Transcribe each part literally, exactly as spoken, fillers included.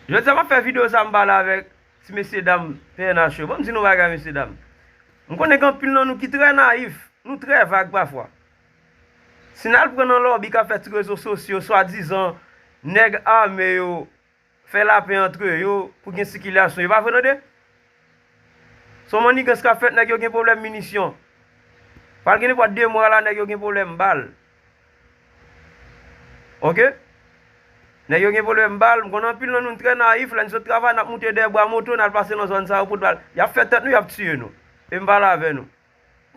Jodi a m ap fè videyo sa, m pale avèk ti mesye dam P N H yo. Ban m di nou bagay, mesye dam. M konnen gen anpil nan nou ki trè nayif, nou trè vag pafwa. Si n al pran nan lòbi k ap fè ti rezo sosyo, swadizan nèg ame yo fè lapè antre yo pou gen sikilasyon, e pa vre tande? Se yon mannigans k ap fèt, nèg yo gen pwoblèm minisyon. Pral gen nenpòt de mwa la, nèg yo gen pwoblèm bal. Oke? Nèg yo gen pwoblèm bal, m konnen anpil nan nou trè nayif, lè n sot travay, n ap moute dèyè bwa moto, n al pase nan zòn sa yo pou bal. Y ap fè tèt nou, y ap tiye nou. E m pale avè nou.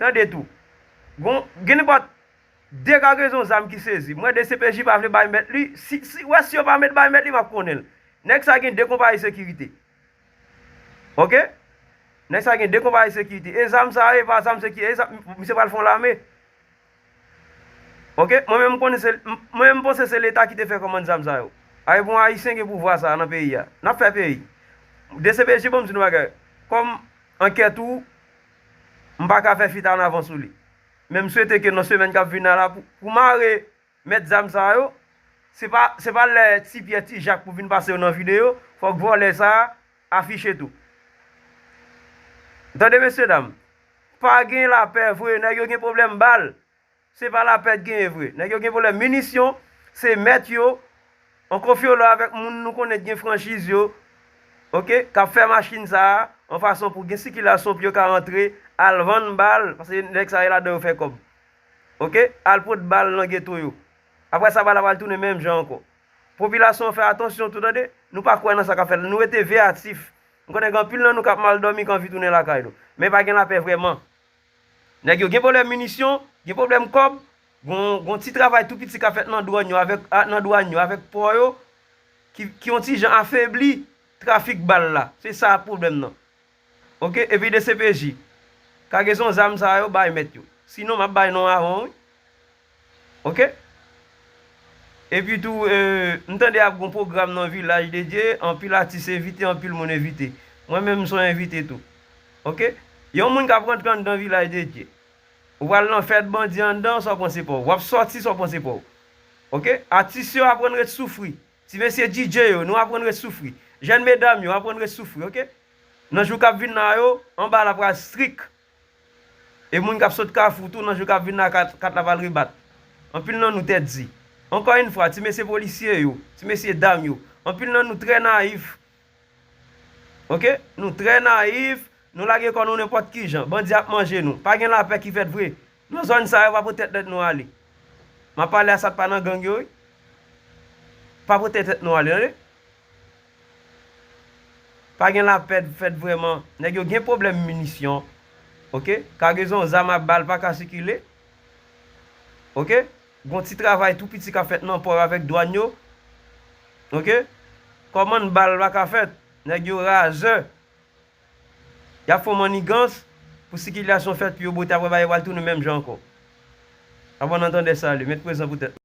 Tande tou. Gon, gen nenpòt de kagezon zam ki sezi. Mwen, D C P J pa vle bay mèt li. Si, si, wè, si yo pa met bay mèt li, m ap konnen l. Nèg sa gen de konpayi sekirite. Oke? Nèg sa gen de konpayi sekirite. E zam sa yo, e pa zam sekirite. E zam, misye pral fè yon lame. Oke? Mwen menm, m konnen se, m, mwen menm, m panse se Leta ki te fè kòmann zam sa yo. Ay, bon, Ayisyen gen pouvwa sa a nan peyi a. N ap fè peyi. D C P J, ban m di nou bagay. Kòm ankèt ou, m pa ka fè fit annavan sou li. Men m swete ke nan semèn k ap vin la, pou, pou mare mèt zam sa yo, se pa, se pa lè Ti Pyè, Ti Jak pou vin pase yo nan videyo, fòk vòlè sa a afiche tou. Tande, mesye dam, pa gen lapè vre, nèg yo gen pwoblèm bal. Se pa lapè k genyen vre. Nèg yo gen pwoblèm minisyon, se mèt yo, an konfyolo avèk moun nou konnen k gen franchiz yo, oke, k ap fè machin sa a, an fason pou gen sikilasyon, pou yo ka rantre, al vann bal, paske nèg sa yo ladan yo fè kòb. Oke, al pot bal nan geto yo. Apre sa, bal la pral tounen menm jan ankò. Popilasyon an fè atansyon tou tande, nou pa kwè nan sa k ap fèt la, nou rete veyatif. M konnen gen anpil nan nou k ap mal dòmi, k anvi tounen lakay nou. Men pa gen lapè vrèman. Nèg yo gen pwoblèm minisyon, gen pwoblèm kòb, gon, gon ti travay tou piti k ap fèt nan dwàn yo avèk, a, nan dwàn yo avèk pò yo, ki, ki yon ti jan afebli trafik bal la. Se sa pwoblèm nan. Oke, epi D C P J, kagezon zam sa yo bay mèt yo. Sinon, m ap bay non avan, wi. Oke? Epi tou, e, m tande ap gon pwogram nan Vilaj de Dye, anpil atis envite, anpil moun envite. Mwen menm, m se yon envite tou. Oke? Yon moun k ap rantre anndan Vilaj de Dye. Ou pral nan fèt bandi anndan, sa w panse pa w. W ap sòti, sa w panse pa w. Oke? Atis yo aprann ret soufri. Ti mesye D J yo, nou aprann ret soufri. Jèn medam yo, aprann ret soufri, oke? Nan jou k ap vin la yo, anba la pral strik. E moun k ap sot Kafou tou, nan jou k ap vin la, kat, kat la pral rebat. Anpil nan nou tèt di. Ankò yon fwa, ti mesye polisye yo, ti mesye dam yo, anpil nan nou trè nayif. Oke? Nou trè nayif, nou lage kò nou nenpòt ki jan. Bandi ap manje nou. Pa gen lapè ki fèt vre. Nan zòn sa yo, pa pote tèt nou ale. M ap pale a sa k pa nan gang yo, wi. Pa pote tèt nou ale, tande. Pa gen lapè fèt vrèman. Nèg yo gen pwoblèm minisyon. Oke? Kagezon zam ak bal pa ka sikile. Oke? Gon ti travay tou piti k ap fèt nan pò yo avèk dwàn yo. Oke? Kòmann bal pa ka fèt. Nèg yo razè. Y ap fè yon mannigans pou sikilasyon fèt, pou yo bote, apre bagay pral tounen menm jan ankò. Apre n antande sa ale, met prezan pou tèt.